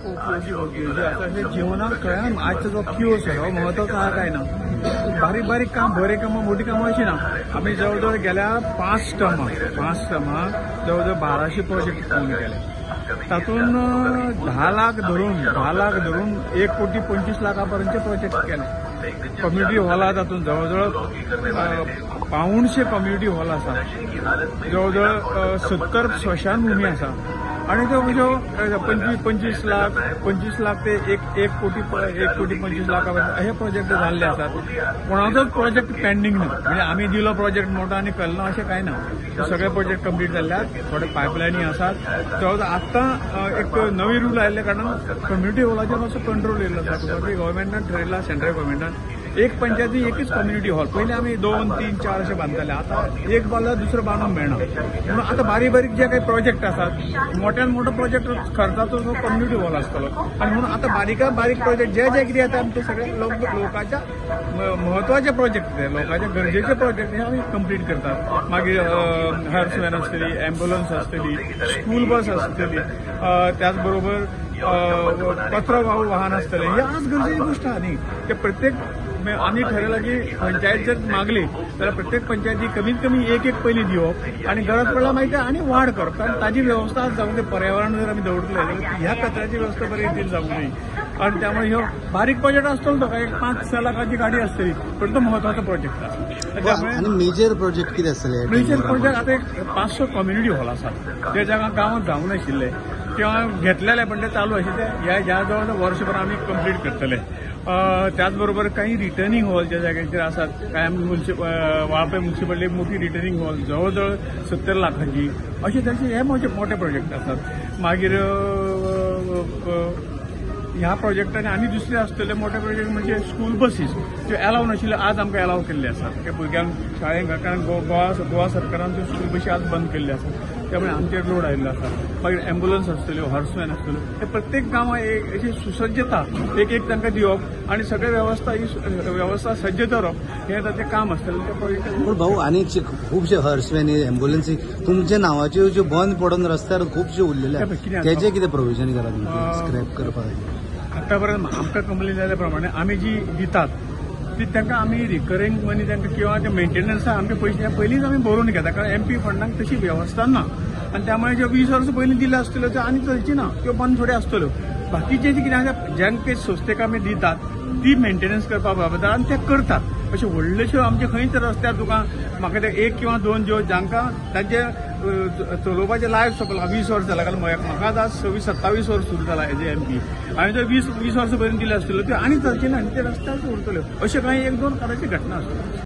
OPO जे आसा हे जिवनाक सगळ्यांक आजचो जो कियोस हो म्हत्वाचो आहा काय ना. बारीक बारीक काम बरें कामां मोटी कामां अशी ना. आमी जवळ जवळ गेल्या 5 टर्मां जवळ जवळ 1200 प्रोजेक्ट आमी केले. तातूंत 10 लाख धरून 10 लाख धरून 1 कोटी 25 लाखां पर्यंतचे प्रोजेक्ट केले. कम्युनिटी हॉल आहा तातूंत जवळ जवळ 175 कम्युनिटी हॉल आसा, जवळ जवळ 70 स्मशानभूमी आसा आणि त्यो 25 लाख 25 लाख ते 1 कोटी 1 कोटी 25 लाखां पर्यंत हे प्रोजेक्ट जाल्ले आसात. कोणाचोच प्रोजेक्ट पेंडींग ना, म्हणजे आमी दिलो प्रोजेक्ट मोठो आनी केलो ना अशें कांय ना. सगळे प्रोजेक्ट कंप्लीट जाल्ले आसात, थोडे पायपलायनी आसात. जवळ आतां एक नवी रूल आयिल्ल्या कारणान कम्युनिटी हॉलाचेर मातसो कंट्रोल येयल्लो आसा. गव्हर्मेंटान ठरयला, सेंट्रल गव्हर्मेंटान एक पंचायती एकच कम्युनिटी हॉल. पयलीं आमी 2, 3, 4 अशें बांदताले, आतां एक बांदल्यार दुसरो बांदूंक मेळना. म्हणून आतां बारीक बारीक जे काही प्रोजेक्ट आसात, मोठ्यान मोठो प्रोजेक्ट खर्चाचो जो कम्युनिटी हॉल आसतलो आनी म्हणून आतां बारीकान बारीक प्रोजेक्ट जे जे कितें येता ते सगळे लोकांच्या म्हत्वाचे प्रोजेक्ट, ते लोकांच्या गरजेचे प्रोजेक्ट हे आमी कंप्लीट करतात. मागीर हर्स व्हॅन आसतली, एम्बुलन्स आसतली, स्कूल बस आसतली, त्याचबरोबर कचरो वाहू वाहन आसतलें. ही आज गरजेची गोश्ट आहा न्ही. ते प्रत्येक आमी ठरयलां की पंचायत जर मागली जाल्यार प्रत्येक पंचायती कमीत कमी एक एक पयलीं दिवप आनी गरज पडल्यार मागीर ते आनी वाड करप, कारण ताजी वेवस्था जावंक जाय. पर्यावरण जर आमी दवरतले जाल्यार ह्या कचऱ्याची वेवस्था बरी रितीन जावंक जाय. आनी त्यामुळे ह्यो बारीक प्रोजेक्ट आसतलो तो एक 5-6 लाखाची गाडी आसतली, पण तो म्हत्वाचो प्रोजेक्ट आसा. त्यामुळे आनी मेजर प्रोजेक्ट कितें आसतले? मेजर प्रोजेक्ट आतां एक 500 कम्युनिटी हॉल आसात जे जागा गांवांत जावंक नाशिल्ले किंवा घेतलेले पण ते चालू आशिल्ले, ह्या ह्या जवळ जवळ वर्सभर आमी कंप्लीट करतले. त्याचबरोबर काही रिटर्निंग हॉल ज्या जाग्यांचेर आसात, काय वाळपय म्युनिसिपालिटी मोठी रिटर्निंग हॉल जवळ जवळ 70 लाखांची, अशे तरेचे हे मोठे प्रोजेक्ट आसात. मागीर ह्या प्रोजेक्टांनी आनी दुसरे आसतले मोठे प्रोजेक्ट म्हणजे स्कूल बसीस त्यो एलाव नाशिल्ल्यो आज आमकां एलाव केल्ले आसात. त्या भुरग्यांक शाळेंत, कारण गोवा सरकारान त्यो स्कूल बशी आज बंद केल्ले आसात, त्यामुळे आमचेर लोड आयिल्लो आसा. मागीर एम्बुलन्स आसतल्यो, हॉर्स व्हॅन आसतल्यो, हे प्रत्येक गांवां एक अशी सुसज्जता एक एक तांकां दिवप आनी सगळे वेवस्था ही वेवस्था सज्ज दवरप हें ताचें काम आसतलें त्या प्रोजेक्टान. पूण भाऊ आनी खुबशे हर्स व्हॅनी, एम्बुलन्सी तुमच्या नांवाच्यो ज्यो बंद पडून रस्त्यार खुबश्यो उरलेले तेजें कितें प्रोविजन करा स्क्रॅप करपाक? आतापर्यंत आमकां कंप्लेन जाल्या प्रमाणे आमी जी दितात ती तांकां आमी रिकरींग मनी तांकां किंवा ते मेंटेनन्सा आमचे पयशे पयलींच आमी बरोवन घेता, कारण एमपी फंडांक तशी वेवस्था ना आनी त्यामुळे ज्यो 20 वर्सां पयलीं दिल्यो आसतल्यो त्यो आनी चलची ना, त्यो बंद थोड्यो आसतल्यो. बाकीचे जे कितें आसा जांकां संस्थेक आमी दितात ती मेंटेनन्स करपा बाबत आनी ते करतात. अश्यो व्हडल्योश्यो आमचे खंयच रस्त्यार तुका म्हाका ते 1 किंवा 2 ज्यो जांकां तांचे चलोवपाचें लायफ सोंपलां, 20 वर्स जालां, कारण म्हाका आतां 26-27 वर्स सुरू जाला एज एमपी, हांवें जर 20 वर्सां पर्यंत दिल्यो आसतल्यो त्यो आनी चलची ना आनी ते रस्त्यार उरतल्यो. अश्यो कांय 1-2 कराची घटना आसतल्यो.